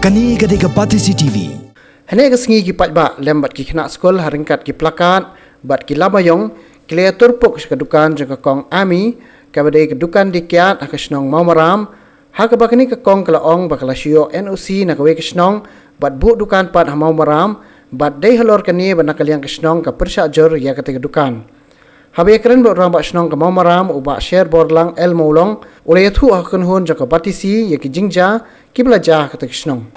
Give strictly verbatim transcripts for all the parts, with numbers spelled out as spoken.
Kane ka dei ka Batesi T V. Hynne ka sngi ki paidbah lem bad ki khynnah skul ha ryngkat ki plakat bad ki lama ïong ki la ïatur puk sha ka dukan jong ka kong Ami, kaba dei ka dukan dei kiad ha ka shnong Mawmaram, ha kaba kane ka kong ka la ong ba ka la shu ïoh N O C na kawei ka shnong bad buh dukan pat ha Mawmaram, bad dei halor kane ba na ka liang ka shnong ka pyrshah jur ïa kata ka dukan. Haba ïakren bad u rangbah shnong ka Mawmaram, u Bah Sherborlang L Mawlong, u la ïathuh ha ka kynhun jong ka Batesi ïa ki jingjia kiba la jia ha kata ka shnong.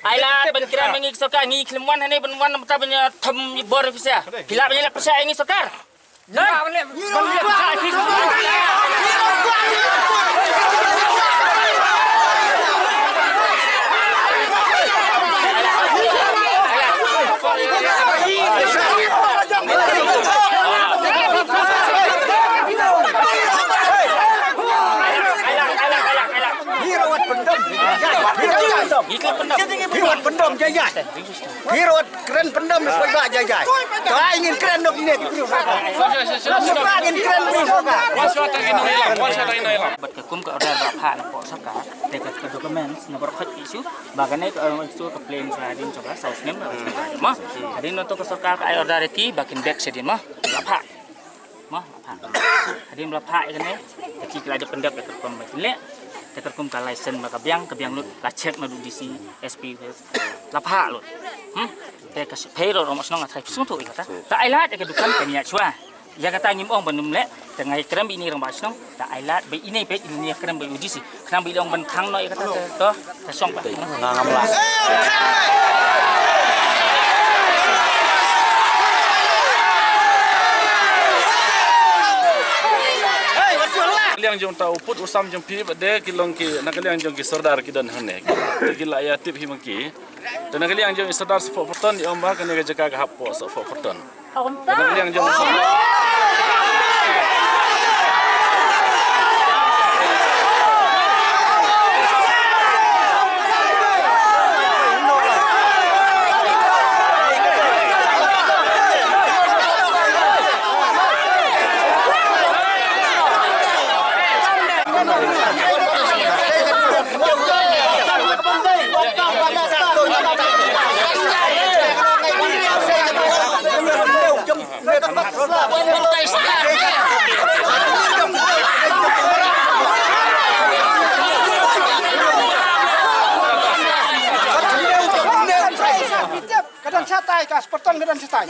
Ai lad ban kren ma ngi ka sorkar, ngi khlem wan hangne ban wan namar ban ïa thom bor pisa. Phi lah ban ïa leh pisa ïa ngi sorkar. Hi rawat pyndem. Hi rawat pyndem. Hi rawat pyndem jai jai. Hi rawat kren pyndem na poi ba jai jai. Ka ai ngin kren nok ne ki briew. Ka ngin kren briew ka. Wan shwa tang ino ilam, wan shwa tang ino ilam. Bad ka kum ka order ba phah na pok sorkar, te ka, ka documents na baroh khoit ki issue, ba kane ka, eh, issue ka plain sa hadien jong ka saw snem na ma. Hadien nangta ka sorkar ka ai order ïa ki ba kin back sha dien ma. Ba phah. Ma, la phah. Hadien ba la phah ïa kane, te ki la dep pyndep ïa ka rukom ba kin leh. Te ka rukom ka license ba ka biang, ka biang lut, la check na u D C, S P, la phah lut. Hmm? Te ka pei ruh rangbah shnong nga tharai sngewthuh ïa kata. Ta ai lad ïa ka dukan kan ïa shuwa. Ïa kata ngim ong ban ym leh, te nga ïa kren bad ine i rangbah shnong, ta ai lad bad ine bad ine ïa kren bad u D C. Khnang ba i long ban khang noh ïa kata te to, te shong pat. Nga ngam lah. Ka liang jong uta u pud u sam jong phi ba de ki long ki na ka liang jong ki sordar ki don hangne. Ki la ïa tip hi ma ki. Te na ka liang jong i sordar Sohphoh Pyrton i ong ba kane ka jaka ka hap poh Sohphoh Pyrton. Ka dang liang jong. Ka dang shatai ka Spartan ka dang shatai.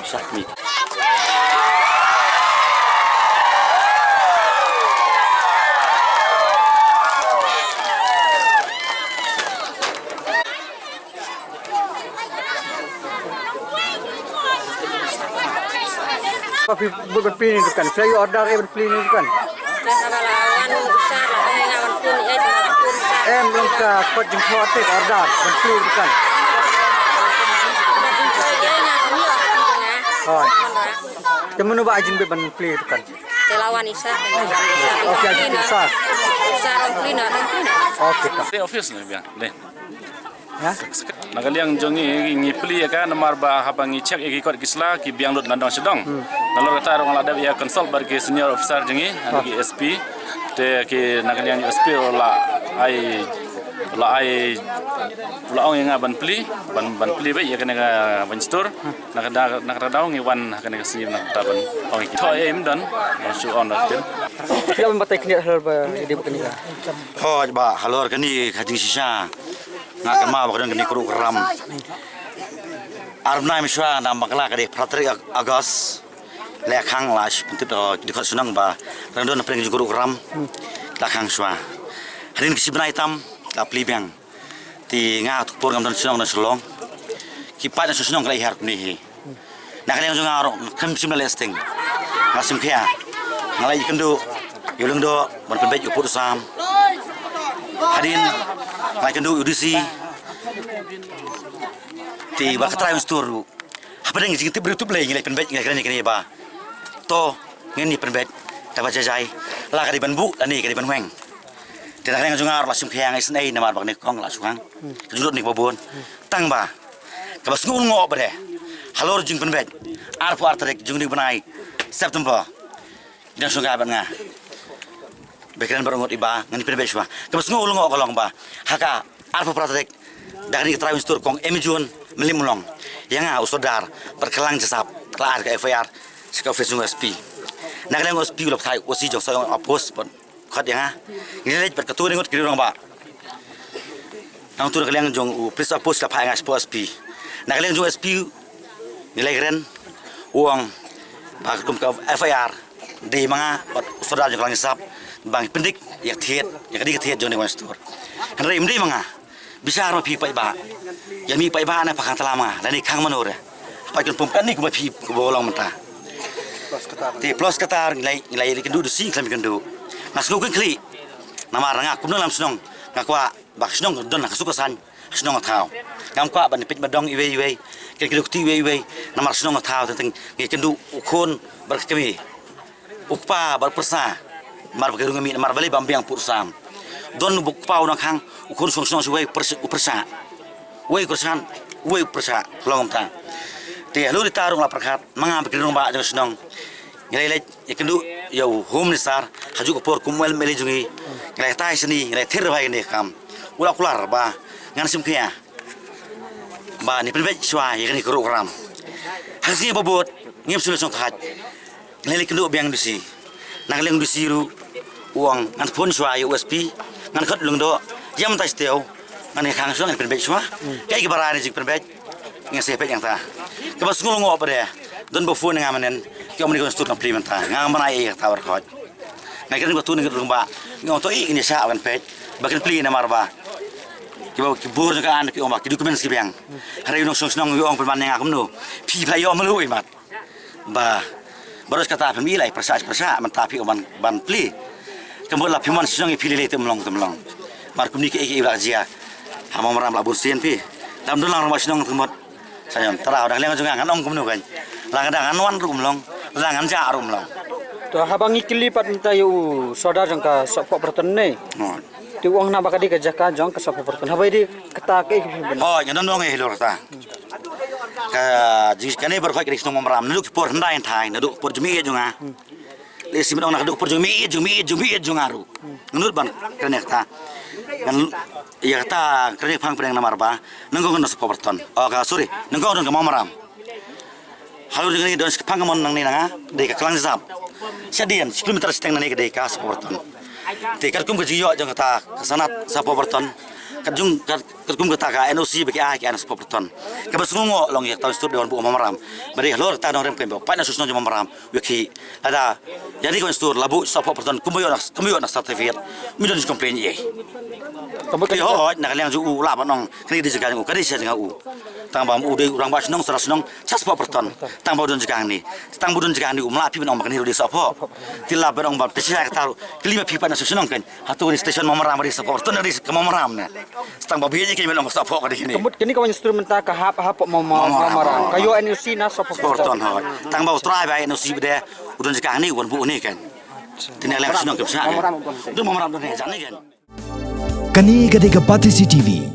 Shah mi. Ba phi bud ban plie ïa kane ka dukan, phi la ïoh order ban plie ïa kane ka dukan? Em, long ka kot jingthoh te order ban plie ïa kane ka dukan. Hooid. Te mano ba ai jingbit ban plie ïa kane ka dukan? Te la wan i Sar. Ok, ai jingbit i Sar. I Sar ong plie noh, ong plie noh. Ok, ka. Te office ne biang. Deh. Na ka liang jong ngi, ngi plie ïa ka namar ba haba ngi check ïa ki kot ki sla ki biang lut na dong sha dong. Nalor kata ruh nga la dep ïa consult bad ki senior officer jong ngi, ha ki S P. Te ki na ka liang S P ruh la ai, la ai, la ong ïa nga ban plie, ban, ban plie beit ïa kane ka ban store. Na ka da-, na ka daw ngi wan ha kane ka sngi na ka ban ong ïa ki. Thoh ïa im don, ban shu on da kin. Ïa ban batai kane halor ba ïa dei ba kane ka. Hooid ba halor kane ka jingshisha. Nga kynmaw ba ka don kane ka rukom. Ar bnai mynshuwa na bakla ka dei phra tarik August. La khang la shi pyntip da ki dkhot shnong ba ka don pyrshah jong ka rukom. La khang shuwa. Hadien ki shi bnai tam la plie biang. Te nga tu por ngam don shnong na Shillong. Ki paid na shnong ka la hiar kumne hi. Na ka liang jong nga ruh, khlem shim la leh sting. Nga shim khia. Nga la ïakynduh ïa u lyngdoh ban pynbeit ïa u pud u sam. Hadien nga la ïakynduh ïa u D C. Te ba ka trai un stur ruh. Hapdeng jingtip briew tip Blei ngi la pynbeit, ngi la kren ïa kane ba to ngin ïa pynbeit. Te ba jai jai la ka dei ban buh lane ka dei ban weng. Te na ka liang jong nga ruh la shim khia, nga isynei namar ba kane ka kong la shu khang. Ka jinglut ne kaba bun. Tang ba kaba sngewnguh ba dei halor jingpynbeit arphew ar tarik jong une u bnai September. Dang shong ka bad nga. Ba kren baroh ngut i ba ngan pynbeit shuwa. Kaba sngewnguh ka long ba ha ka arphew phra tarik da kane ka trai un stur kong Emi Jun Mylliem Umlong, ïa nga u Sordar bad ka Lang Jasap ka la ai ka F I R sha ka office jong u S P. Na ka liang u S P u la pathai u O C jong Sohiong Outpost bad khot ïa nga. Ngi leit bad katto katne ngut ki rangbah. Nangtu na ka liang jong u police outpost la phah ïa nga sha S P. Na ka liang jong u S P ngi la kren, u ong ba kum ka F I R dei ma nga bad u Sordar jong ka Lang Jasap ba ngi pyndik ïa ka thied, ïa ka dei ka thied jong une u wan stur. Hynrei ym dei ma nga. Bishar ma phi paidbah. Ïa mih paidbah na pha khang tala ma nga lane khang mano re. Pat kan pum kane kumba phi kumba long mynta. Te plus kata ngi la, ngi la ïakynduh da shi khlem ïakynduh. Nga sngew kynkhlieh. Namar nga kum nongïalam shnong nga kwah ba ka shnong ka don ha ka suk ka saiñ, ha shnong ha thaw. Ngam kwah ban peit ba dong iwei iwei, kin kiew kti iwei iwei, namar shnong ha thaw teng teng ngi kynduh u khun bad ka kmie, u kpa bad u pyrsa, namar ba ka rung ka miet, namar balei ba ym biang pud u sam. Don u kpa u nang khang, u khun shnong shnong shuwei u pyrsa, u pyrsa. Uwei u pyrsa, uwei u pyrsa, ka long kumta. Te halor ita ruh nga la pyrkhat, ma nga ba ki rangbah jong ka shnong. Ngi la leit ïakynduh ïa u Home Minister, ha juh ka por kum u M L A jong ngi. Ngi la ïatai shane, ngi la ïathir bha ïa kane ka kam. U la kular ba ngan shim khia ba ngin pynbeit shuwa ïa kane ka rukom. Ha ka sngi ba bud ngim shym la shong thait. Ngi la ïakynduh biang D C. Na ka liang D C ruh u ong ngan phone shuwa ïa u S P, ngan khot lyngdoh, ïa mynta shtiew ngan ïa khang shuwa, ngan pynbeit shuwa. Kaei kaba rai ne jingpynbeit. Ngi sa peit ïa kata. Kaba sngewnguh ba dei don ba phone nga mynnin, ki ong mynne ka stur kan plie mynta. Nga ngam ai ïa kata baroh khoit. Nga kren bad u nongïalam ba ngi ong to ïa kine sha kan peit ba kan plie namar ba kiba ki bor jong ka an ki ong ba ki documents ki biang. Hynrei u nongshong shnong u ong pynban ïa nga kumno, phi phi la ïoh malu i mat. Ba baroh kata phi mih lai pyrshah pyrshah mynta phi ong ban, ban plie. Ka mut la phi mon shnong ïa phi lei lei te ym long te ym long. Mar kumne kiei kiei ba la jia ha Mawmaram la bun sien phi. Lam don lang rangbah shnong te mut. Sa ïa tara da ka liang jong nga ngan ong kumno kan. La ka da ngan wan ruh ym long, la ngan jah ruh ym long. To haba ngi kylli pat mynta ïa u Sordar jong ka Sohphoh Pyrton ne. Te u ong na ba ka dei ka jaka jong ka Sohphoh Pyrton. Haba ïa dei kata kaei ka phi ban. Oh, ngan ong ïa halor kata. Ka jing kane baroh ka dei ka shnong Mawmaram. Naduh ki por hyndai hynthai, naduh ki por jong mi ïeit jong nga. Lehse mynta ong na ka dei ka por jong mi ïeit, jong mi ïeit, jong mi ïeit jong nga ruh. Ngan nud ban kren ïa kata. Ngan ïa kata kren ïa phang pyrshang namar ba nyngkong ka don Sohphoh Pyrton. Oh, ka, sorry, nyngkong ka don ka Mawmaram. Halor jong kane don shi phang ka mon nangne na nga, dei ka Klang Jasap. Shadien shi kilometer shiteng nangne ka dei ka Sohphoh Pyrton. Te katkum ka jingïoh jong kata ka sanad Sohphoh Pyrton, Kat jong kat kat kum kata ka N O C ba ki ai ki ai na spokesperson. Kaba sngewnguh long ïa ka Town Store dei ban buh Mawmaram. Ba dei halor kata nongrim keiñ ba pait na shnong jong Mawmaram. Ïa ki lada ïa ni ka Town Store la buh spokesperson kumba ïoh na kumba ïoh na certificate. Mi don complain ïa. Ka mut ka Ïa hoi na ka liang jong u lah ban ong kane ka dei jaka jong u ka dei sha jong u. Tang ba u dei u rangbah shnong sara shnong sha spokesperson. Tang ba u don jaka ni. Tang ba u don jaka ni u mla phi ban ong ba kane u dei spokesperson. Ti lah ban ong ba phi sha kata kli ma phi pait na shnong keiñ. Hato ni station Mawmaram ri spokesperson ri ka Mawmaram ne. Tang ba bhi ji keiñ ban ong spokesperson ka dei kine. Ka mut kane ka wan instrument ta ka hap hap Mawmaram. Mawmaram. Ka ïoh N O C na spokesperson. Spokesperson hoi. Tang ba u trai ba N O C ba dei u don jaka ni u wan buh ni keiñ. Ti na liang shnong keiñ sha. Don Mawmaram don ne jaka ni keiñ. Kane ka dei ka Batesi T V.